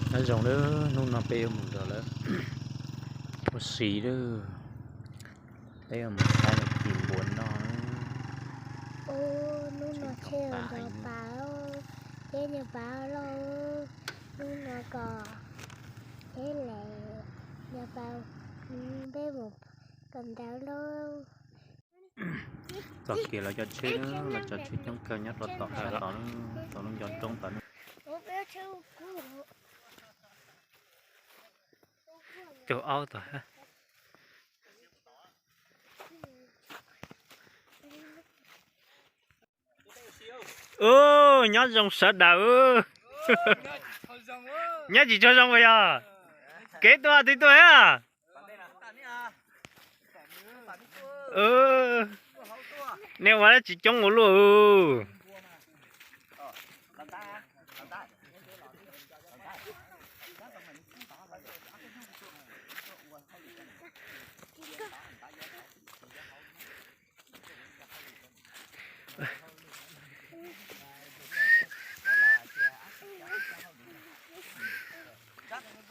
Nyob zoo lawm, hnub no peb yuav mus nrog lawv ua si lawm. Peb yuav mus saib lawv kis npua noj. Hnub no tsheb nrov pas, tsheb nrov pas loj, hnub no kom tsheb lem nrov pas, peb mus kom ntawd lauj. Txoj kev los cov tsheb, los cov tsheb coob kawg nyob rau tom, tom lub ncov roob tom no. Caug aub tom. Nyob zoo sawv daws. Nyob tsis tshua zoo puas yog? Kev tuaj twb tuaj a. Nej ua dab tsi coob ua luaj.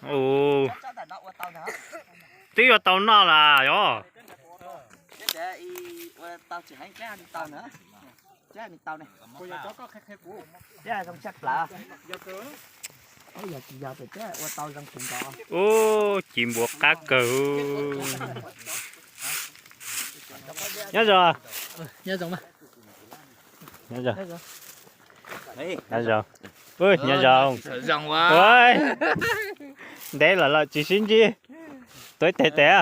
Ua, twb yuav tau noj las yog. Ub, ci npua qab kawg. Nyob zoo. Nyob zoo. Nyob zoo. Nyob zoo. Ntev lawm los tsis sib ntsib. Tuav tes tes.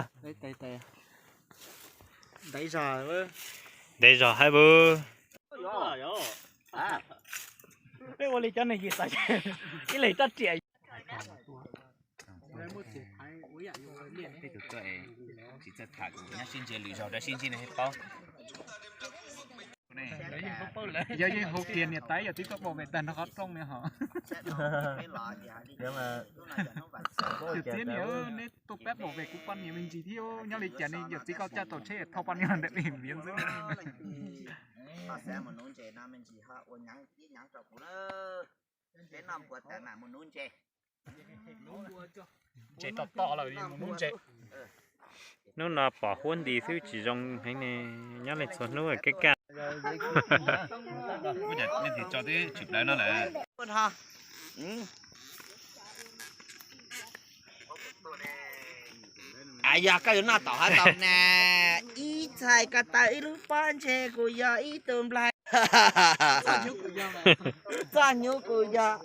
Ntev zog haib pub. Peb ua li cov neeg yim xav ib leeg rab riam. Peb tus tuaj es tsis txawj tham, nyob sib ntsib lwm zaug rau sib ntsib no thiaj paub. Yog yeej hauv kiag niam tais yawm txiv tuaj pom vem tag nrho qhov rooj ne ho. Yawm txiv niam, neb tuaj pab pom vem kuv poj niam me ntsis thiab, nyob li cas ne yawm txiv koj coj tau tsheb thauj poj niam los ntawm pem viav ntxwb. Ntses tom tom lawm li mus hnub ntses. Hnub no pom huab nti xwb tsis zoo heev ne, nyob li txhua hnub kab kaj. Ua cas nej tsis tso twb tsis plawv no lawm? Yog koj yuav noj tom hav tau na, ib txhais ko taw ib lub pob ntseg kuv yog ib tug nplaig. Txoj hnyuv kuv yog.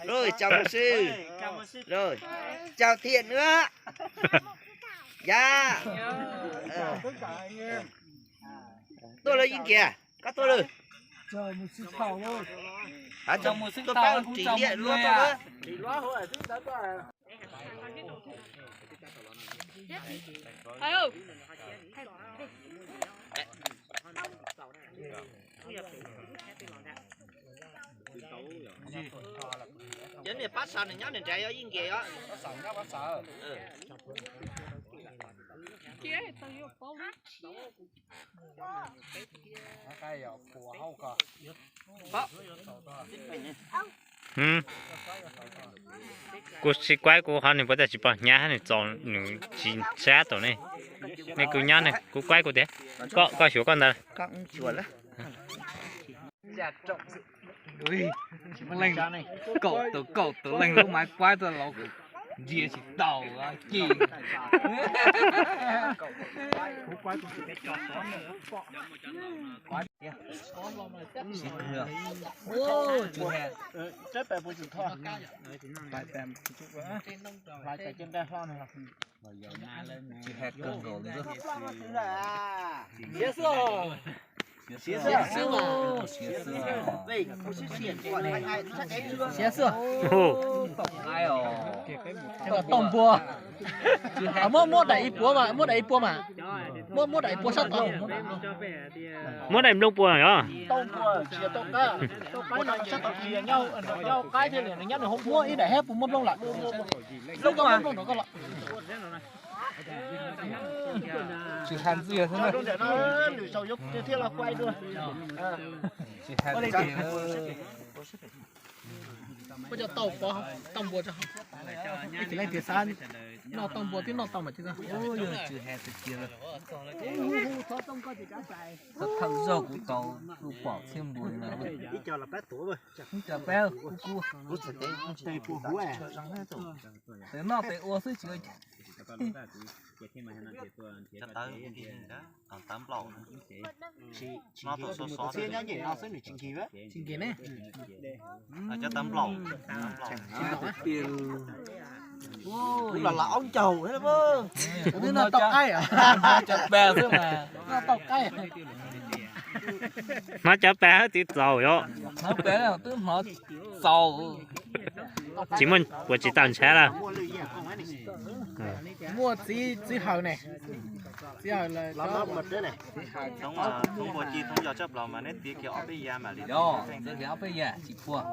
Rồi, chào mục sư. Rồi, chào thiện nữa. Dạ. Tuaj lawm Yeej Kiag, koj tuaj lawm. Hả, chào mục sư, tôi có trình điện luôn tôi nữa. Cov niag pab sav nws nyob nws nrad yog Yeej Kiag os. Kuv sib kuaib kuv qhov nws puas tas tsis pom hnyav nws txaus nws tsis sab tau ne. Ne kuv nyob ne kuv kuaib kuv tias, koj xyuas koj ntawd. Leej kaum tus kaum tus leej lub maiv kuaib tuaj los ntsia tsis tau ci. Tsis hais kawg nkaus li. Siav xwb, siav xwb, siav xwb. Tau npua. Muab, muab daim ib puav mas, muab daim ib puav mas. Muab, muab daim ib puav sab tod. Muab daim nplooj puas yog. Tau npua, tsis tau qab. Tau qab no sab tod, nyob qaib thiaj li nyob nws hauv, muab ib daim hab puas muab nplooj lawm. Muab nplooj rau koj los. Tsis hais ntxiv thiab na. Tsis hais ntxiv. Muab cov tauj pov tauj npua tso. Ib tsis leej tias xav noj tauj npua twb noj tau mas tsis tau. Thawj zaug kuv tau kuj pom txhiab npua no. Ib co pab kuv kuj, tes noj tes ua xwb tsis ua cas. Tsis nkig ne. Cov tawv nplaum. Kuv los los aub ncaug. Twb noj tau qaib. Cov peb xwb mas noj tau qaib. Hmov cov peb hab twb txaus yom. Hmov peb twb hmov txaus. Tsis muaj puas tsis tau ntshav lawm. Muaj txiv, txiv Hawm ne. Txiv Hawm, thoob npua ci thoob yos tshaj plaws mas neb tiav kiag ob peb yam mam li. Ob peb yam tsis puag.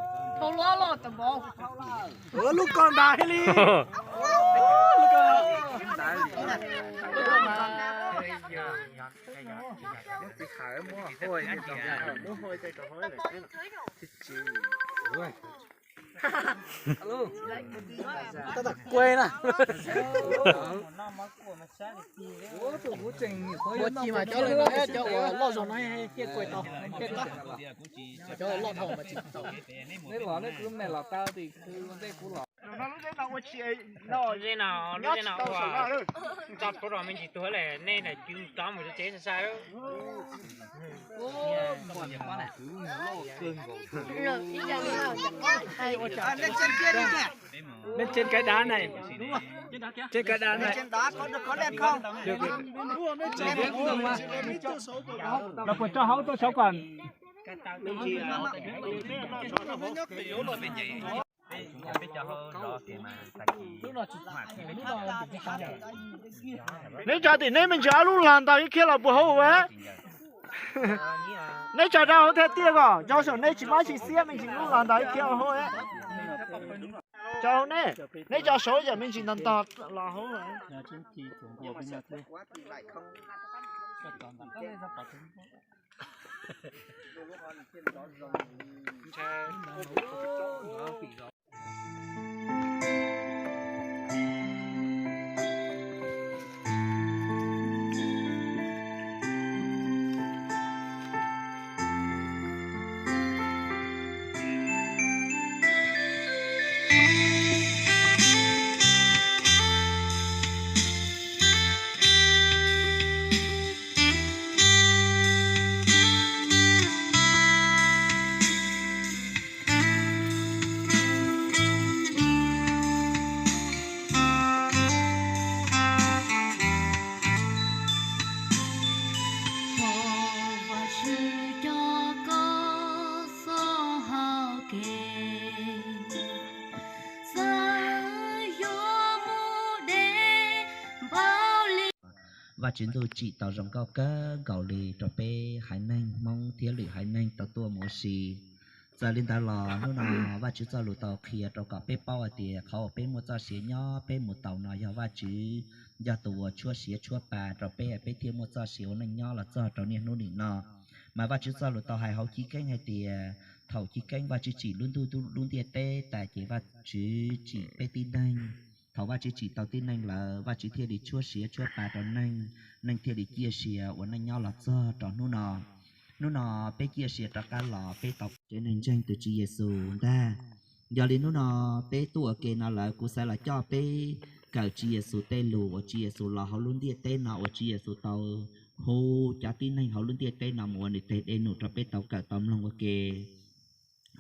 Lub ko ntais li. Tab tom kuaj na. Ua ci mas cov loj zog no thiaj kuaj tau, thiaj tau. Cov loj dhau mas tsis tau. Neb los, neb kuv me los tau tim kuv ua ntej kuv los. Lub zeb no, lub zeb no ua tso pub rau me ntsis tuag lawm, nej lam cw rov mus tsev sai sai. Lên trên cái đá này. Trên cái đá này. Trên đó có, có lên không? Được, được. Là của cho hấu tôi sáu còn. Neb tso tim neb me ntsis ob lub los ntawd ib khiav los puas hauv. Neb tso rau hauv thiaj tiaj kom cov saum neb tsis mob tsis xiab me ntsis lub los ntawd ib khiav hauv. Tso hauv neb, neb tso saud yam me ntsis ntog ntog los hauv. Vaj Tswv ntuj tsim tau zoo nkauj kawg nkaus li rau peb haiv neeg Hmoob thiab lwm haiv neeg tau tuaj mus ua si. Txawm li ntawd los hnub no Vaj Tswv txoj lus tau qhia rau kom peb paub hais tias qhov uas peb muaj txoj sia nyob peb mus taus no yog Vaj Tswv yog tus uas tshuab siav tshuab pa rau peb, peb thiaj muaj txoj sia ua neej nyob los txog rau niaj hnub nim no. Mas Vaj Tswv txoj lus tau hais hauv Chiv Keeb hais tias thaum Chiv Keeb Vaj Tswv tsim lub ntuj lub ntiaj teb tas ces Vaj Tswv tsim peb tib neeg. Thaum Vaj Tswv tsim tau tib neeg lawm, Vaj Tswv thiaj li tshuab siav tshuab pa rau neeg, neeg thiaj li ciaj sia ua neej nyob los txog rau hnub no. Hnub no peb ciaj sia rov qab los peb tau tsev neeg ntseeg tus Tswv Yexus ntag. Yog li hnub no peb tuaj ua ke no lawm, kuv xav los coj peb kawm Tswv Yexus tej lus uas Tswv Yexus los hauv lub ntiaj teb no uas Tswv Yexus tau hu cov tib neeg hauv lub ntiaj teb no mus ua nws tes dej num rau peb tau kawm tau mloog ua ke.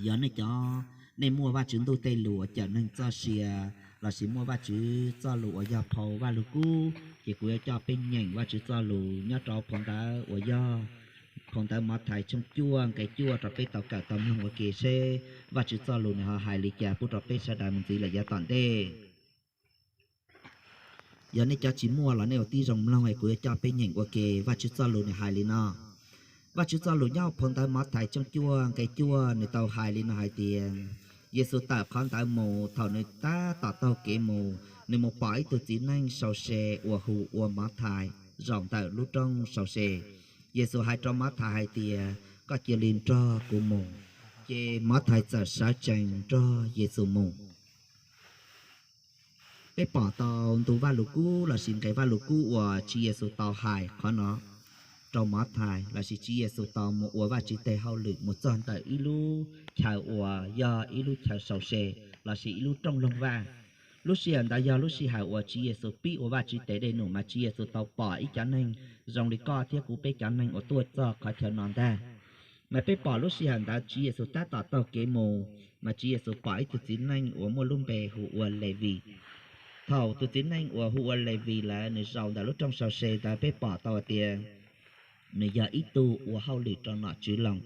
Yog nej cov, nej muaj Vaj Tswv ntuj tej lus uas cawm neeg txoj sia, lossis muaj Vaj Tswv txoj lus uas yog phau Vaj Lug Kub, ces kuv yuav coj peb nyeem Vaj Tswv txoj lus nyob rau phau ntawv uas yog phau ntawv Mathais tshooj cuaj nqe cuaj rau peb tau kawm tau mloog ua ke seb Vaj Tswv txoj lus nws ho hais li cas pub rau peb sawv daws mus ntxiv lawm yav tom ntej. Yog nej cov tsis muaj los nej ua tib zoo mloog es kuv yuav coj peb nyeem ua ke. Vaj Tswv txoj lus nws hais li no. Vaj Tswv txoj lus nyob hauv phau ntawv Mathais tshooj cuaj nqe cuaj nws tau hais li no hais tias, Yexus tawm qhov ntawd mus, thaum nws tab tom taug kev mus, nws mus pom ib tug txiv neej sau se uas hu ua Mathais zaum ntawm lub rooj sau se. Yexus hais rau Mathais hais tias, koj cia li nrog kuv mus. Ces Mathais txawm sawv tsees nrog Yexus mus. Peb pom tau ntu Vajluskub lossis nqe Vajluskub uas Tswv Yexus tau hais qhov no rau Mathais lossis Tswv Yexus tau mus ua Vajtswv tes hauj lwm mus txog ntawm ib lub chaw uas yog ib lub chaw sau se lossis ib lub rooj loog vaj. Lub sij hawm ntawd yog lub sij hawm uas Tswv Yexus pib ua Vajtswv tes dej num mas Tswv Yexus tau pom ib cov neeg zoo li koj thiab kuv peb cov neeg uas tuaj txog qhov chaw no ntag. Mas peb pom lub sij hawm ntawd Tswv Yexus tab tom taug kev mus, mas Tswv Yexus pom ib tug txiv neej uas muaj lub npe hu ua Levis. Thaum tus txiv neej uas hu ua Levis lawm nws zaum ntawm lub rooj sau se ntawd peb pom tau tias nws yog ib tug ua hauj lwm rau nom tswv loo.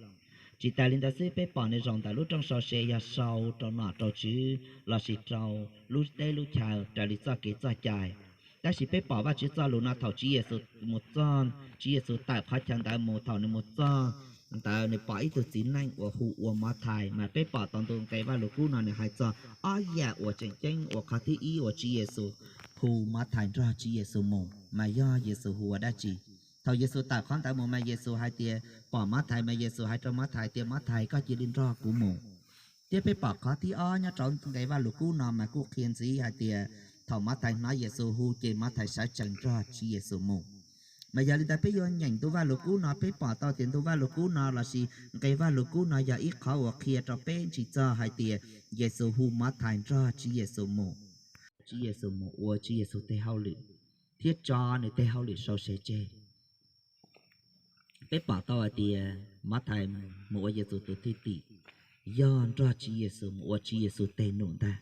Tsis tas li ntawd xwb peb pom nws zaum ntawm lub rooj sau se yog sau rau nom rau tswv lossis rau lub teb lub chaw raws li txoj kev txoj cai. Tab sis peb pom Vajtswv txoj lus no thaum Tswv Yexus mus txog, Tswv Yexus tawm qhov chaw ntawd mus, thaum nws mus txog ntawd nws pom ib tug txiv neej uas hu ua Mathais, mas peb pom tau ntu nqe Vajluskub no nws hais txog ob yam uas tseem ceeb uas qhov thib ib uas Tswv Yexus hu Mathais nrog Tswv Yexus mus mas yog Yexus hu ua dab tsi. Thaum Yexus tawm qhov ntawd mus mas Yexus hais tias, pom Mathais mas Yexus hais rau Mathais tias, Mathais, koj cia li nrog kuv mus. Thiab peb pom qhov thib ob nyob rau nqe Vajluskub no mas kuj qhia ntxiv hais tias thaum Mathais hnov Yexus hu ces Mathais sawv tsees nrog Tswv Yexus mus. Mas yog li ntawd peb yuav nyeem ntu Vajluskub no peb pom tau tias ntu Vajluskub no lossis nqe Vajluskub no yog ib qhov uas qhia rau peb ntsis txog hais tias Yexus hu Mathais nrog Tswv Yexus mus, Tswv Yexus mus ua Tswv Yexus tes hauj lwm thiab tso nws tes hauj lwm sau se tseg. Peb pom tau hais tias Mathais mus ua Yexus tus thwj tim yog nrog Tswv Yexus mus ua Tswv Yexus tes num ntag.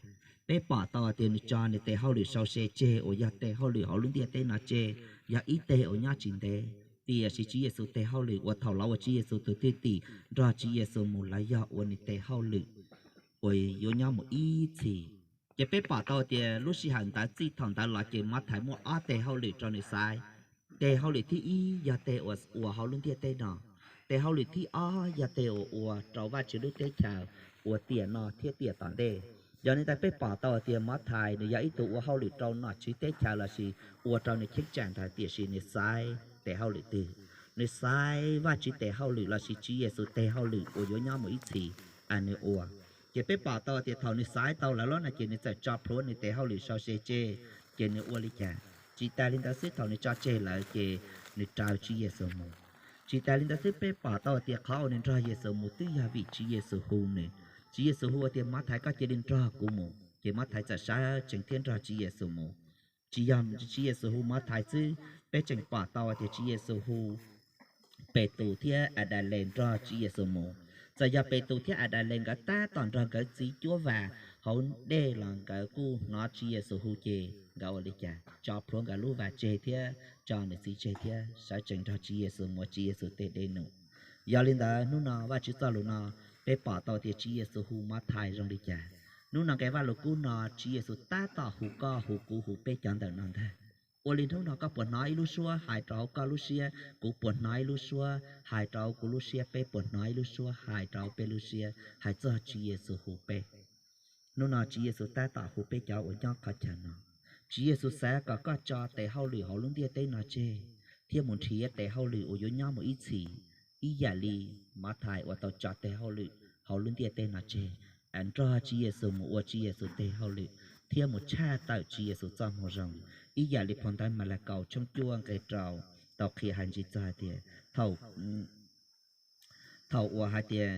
Peb pom tau hais tias nws tso nws tes hauj lwm sau se tseg uas yog tes hauj lwm hauv lub ntiaj teb no tseg, yog ib teg uas nyob tsis ntev. Tiam sis Tswv Yexus tes hauj lwm uas thaum lawv ua Tswv Yexus tus thwj tim nrog Tswv Yexus mus lawv yog ua nws tes hauj lwm uas yuav nyob mus ib txhis. Ces peb pom tau tias lub sij hawm ntawd txij thaum ntawd los ces Mathais muaj ob teg hauj lwm rau nws xaiv. Teg hauj lwm thib ib yog teg uas ua hauv lub ntiaj teb no. Teg hauj lwm thib ob yog teg uas ua rau Vajtswv lub teb chaws uas tiam no thiab tiam tom ntej. Yog li ntawd peb pom tau tias Mathais nws yog ib tug ua hauj lwm rau nom tswv teb chaws lossis ua rau nws cheeb tsam ntawd tiam sis nws xaiv tes hauj lwm twg? Nws xaiv Vajtswv tes hauj lwm lossis Tswv Yexus tes hauj lwm uas yuav nyob mus ib txhis, nws ua. Ces peb pom tau tias thaum nws xaiv tau lawm los no ces nws txawm tso plhuav nws tes hauj lwm sau se tseg. Ces nws ua li cas? Tsis tas li ntawd xwb, thaum nws tso tseg lawm ces nws raws Tswv Yexus mus. Tsis tas li ntawd xwb, peb pom tau tias qhov uas nws nrog Yexus mus twb yog vim Tswv Yexus hu nws. Tswv Yexus hu tias, Mathais, koj cia li nrog kuv mus. Ces Mathais txawm sawv tsees thiab nrog Tswv Yexus mus. Tsis yog Tswv Yexus hu Mathais xwb, peb tseem pom tau tias Tswv Yexus hu Petus thiab Adales nrog Tswv Yexus mus. Txawm yog Petus thiab Adales nkawd tab tom nrog nkawd txiv cuab vas hauv dej los nkawd kuj hnov Tswv Yexus hu ces nkawd ua li cas? Tso plhuav nkawd lub vas tseg thiab tso nws txiv tseg thiab sawv tsees nrog Tswv Yexus mus ua Tswv Yexus tes dej num. Yog li ntawd hnub no Vajtswv txoj lus no peb pom tau tias Tswv Yexus hu Mathais zoo li cas. Hnub no nqe Vajluskub no Tswv Yexus tab tom hu koj hu kuv hu peb cov ntawm no ntag. Ua li hnub no koj puas hnov ib lub suab hais rau hauv koj lub siab, kuv puas hnov ib lub suab hais rau hauv kuv lub siab, peb puas hnov ib lub suab hais rau hauv peb lub siab hais txog Tswv Yexus hu peb. Hnub no Tswv Yexus tab tom hu peb cov uas nyob qhov chaw no. Tswv Yexus xav kom koj tso tes hauj lwm hauv lub ntiaj teb no tseg thiab mus nrhiav tes hauj lwm uas yuav nyob mus ib txhis, ib yam li Mathais uas tau tso tes hauj lwm hauv lub ntiaj teb no tseg, nrog Tswv Yexus mus ua Tswv Yexus tes hauj lwm thiab mus tshaj tawm Tswv Yexus txoj moo zoo. Ib yam li phau ntawv Malakaus tshooj cuaj nqe rau tau qhia hais ntsis txog hais tias thaum uas hais tias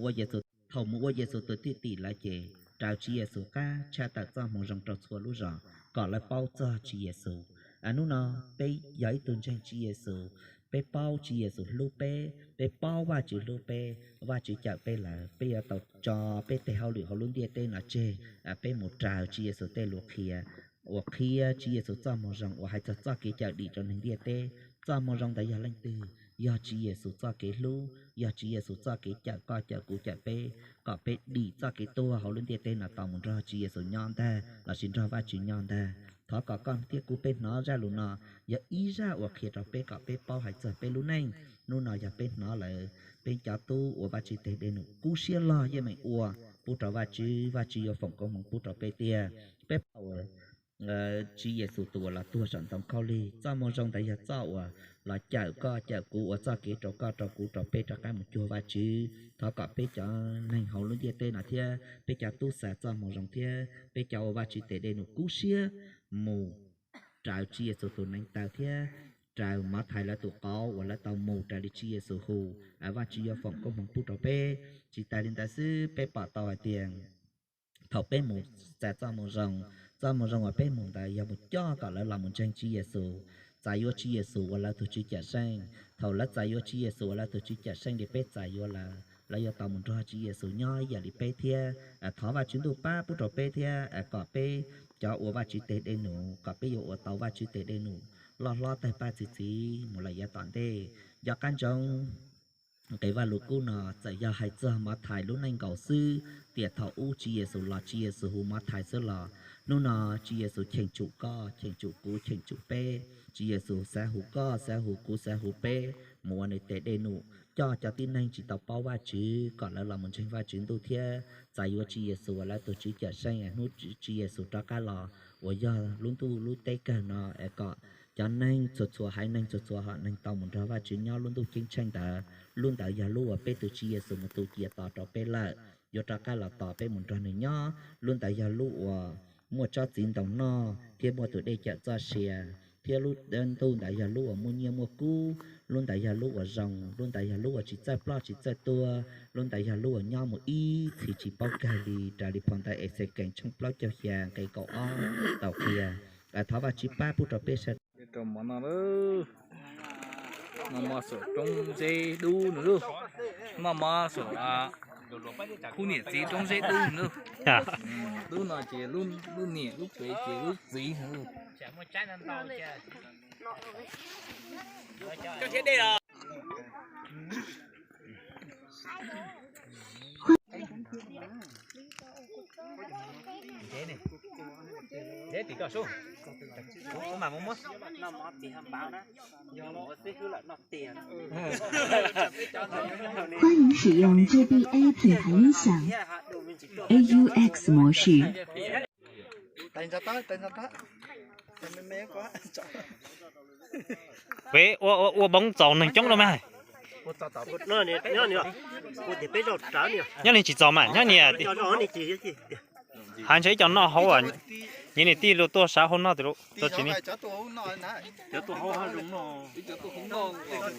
ua Yexus, thaum mus ua Yexus tus thwj tim lawm ces raws Tswv Yexus qab tshaj tawm txoj moo zoo rau txhua lub zos kom lawv paub txog Tswv Yexus. Hnub no peb yog ib tug ntseeg Tswv Yexus, peb paub Tswv Yexus hlub peb, peb paub Vajtswv hlub peb, Vajtswv cawm peb lawm, peb yuav tau tso peb tes hauj lwm hauv lub ntiaj teb no tseg, peb mus raws Tswv Yexus tej lus qhia, uas qhia Tswv Yexus txoj moo zoo uas hais txog txoj kev cawm dim rau neeg ntiaj teb. Txoj moo zoo ntawd yog leej twg? Yog Tswv Yexus txoj kev hlub, yog Tswv Yexus txoj kev cawm koj cawm kuv cawm peb kom peb dim txoj kev tuag hauv lub ntiaj teb no tau mus nrog Tswv Yexus nyob ntag lossis nrog Vajtswv nyob ntag. Thov kom koj thiab kuv peb hnov zaj lus no yog ib zaj uas qhia rau peb kom peb paub hais txog peb lub neej. Hnub no yog peb hnov lawm, peb cov tub ua Vajtswv tes dej num kub siab log yeej meem ua pub rau Vajtswv, Vajtswv yuav foom koob hmoov pub rau peb tiag. Peb pom Tswv Yexus tus uas los tuag saum ntoo khaub lig. Txoj moo zoo ntawd yog txoj uas los cawm koj cawm kuv ua txoj kev rau koj rau kuv rau peb rov qab mus cuag Vajtswv. Thov kom peb cov neeg hauv lub ntiaj teb no thiab peb cov tub xa txoj moo zoo thiab peb cov ua Vajtswv tes dej num kub siab mus raws Tswv Yexus tus neev taw thiab raws Mathais lawv tus qauv uas lawv tau mus raws li Tswv Yexus hu, Vajtswv yuav foom koob hmoov pub rau peb. Tsis tas li ntawd xwb, peb pom tau hais tias thaum peb mus xa txoj moo zoo, txoj moo zoo uas peb mus ntawd yog mus coj kom lawv los mus ntseeg Tswv Yexus, txais yuav Tswv Yexus ua lawv tus Tswv Cawmseej. Thaum lawv txais yuav Tswv Yexus ua lawv tus Tswv Cawmseej li peb txais yuav lawv, lawv yuav tau mus nrog Tswv Yexus nyob ib yam li peb thiab. Thov Vajtswv Ntuj pab pub rau peb thiab kom peb cov ua Vajtswv tes dej num kom peb yuav ua tau Vajtswv tes dej num loj hlob tawg paj txi txiv mus lawm yav tom ntej. Nco qab ntsoov, nqe Vajluskub no txawm yog hais txog Mathais lub neej nkaus xwb, tiam thaum ub Tswv Yexus los Tswv Yexus hu Mathais xwb los hnub no Tswv Yexus cheem tsum koj, cheem tsum kuv, cheem tsum peb. Tswv Yexus xav hu koj, xav hu kuv, xav hu peb mus ua nws tes dej num coj cov tib neeg tsis tau paub Vajtswv kom lawv los mus ntseeg Vajtswv Ntuj thiab txais yuav Tswv Yexus ua lawv tus Tswv Cawmseej. Hnub Tswv Yexus rov qab los uas yog lub ntuj lub teb kawg no es kom cov neeg txhua txhua haiv neeg txhua txhua hom neeg tau mus nrog Vajtswv nyob lub ntuj ceeb tsheej ntawd. Lub ntawd yog lub uas peb tus Tswv Yexus mus tu cia tos rau peb lawm, yuav rov qab los tos peb mus nrog nws nyob. Lub ntawd yog lub uas muaj tsob txiv ntoo noj thiab muaj tus dej cawm txoj sia, thiab lub ntuj ntawd yog lub uas muaj nyiaj muaj kub. Lub ntawd yog lub uas zoo, lub ntawd yog lub uas tsis txawj ploj tsis txawj tuag, lub ntawd yog lub uas nyob mus ib txhis tsis paub kawg li, raws li phau ntawv Exekees tshooj plaub caug xya nqe kaum ob tau qhia. Thov Vajtswv pab pub rau peb sawv daws. Rau mov no, noj mov saum roob zeb dub no lauj, noj mov saum khub niam txiv roob zeb dub no lauj. Dub no ces lub niam, lub pem ces lub txiv no lauj.欢迎使用J B A品牌音响，A U X模式。 Peb ua, ua, ua boob txaus neeg coob rau mas. Nyob li tsis txaus mas nyob niam. Hais ntshe ib co noj hauv, nyias niam tij luag tuaj sab hauv noj tus lub tuaj tsis ni.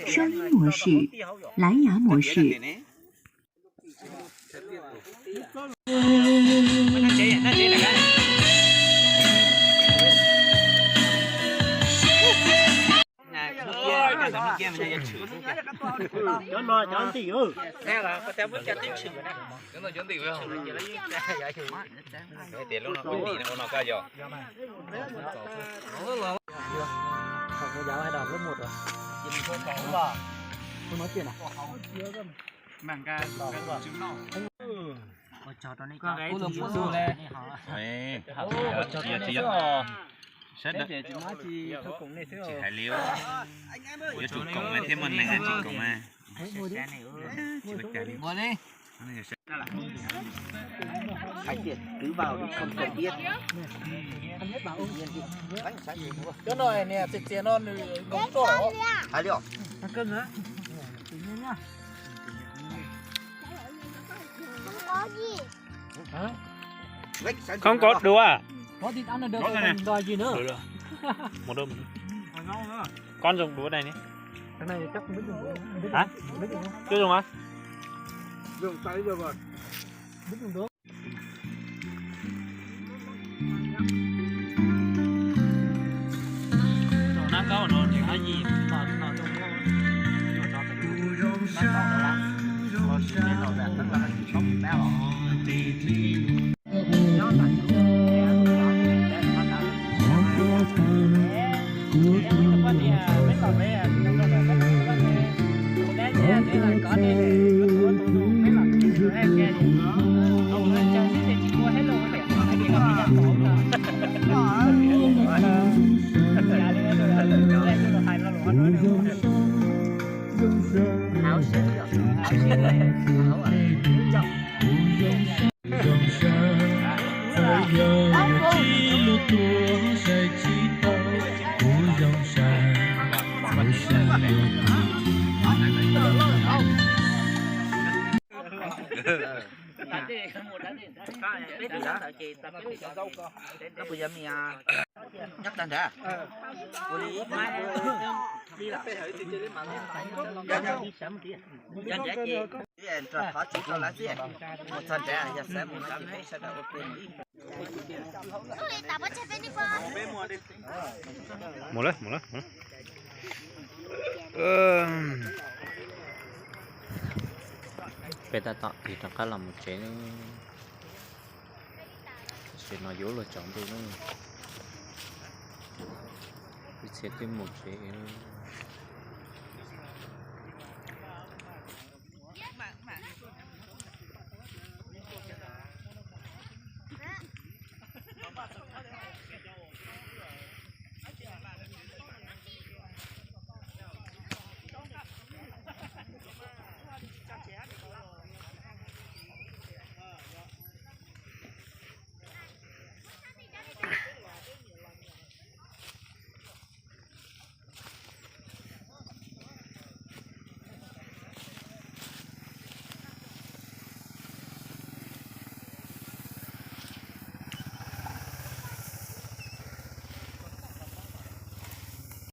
声音模式，蓝牙模式。 Cov no cov ntij. Tias lub no ua tim no ua no koj yog. Sawv daws tsis hais li, yuav tsum koom mas thiab muaj neeg tsis koom mas. Hais tias cứ vào đi không cần biết. Cov no niag txias txias no nws nkoos tuaj. Hais li os. Không có đùa. Một đôi. Con dùng đũa này đi. Hả? Chưa dùng hả? Nó có nó thì nó gì mà nó Koj puas yog me nyuam nyob tag nrad? Ua li ib pliag, yog nrad ces nrog qhov tsis tau lawv xwb, mus txog nrad yog xav mus no ces peb sawv daws ua ke mus ib. Mus lawm, mus lawm, mus lawm. Peb tab tom tig rov qab los mus tsev na. Tam sim no yuav luag tsaus ntuj na. Ib txhia twb mus tsev na.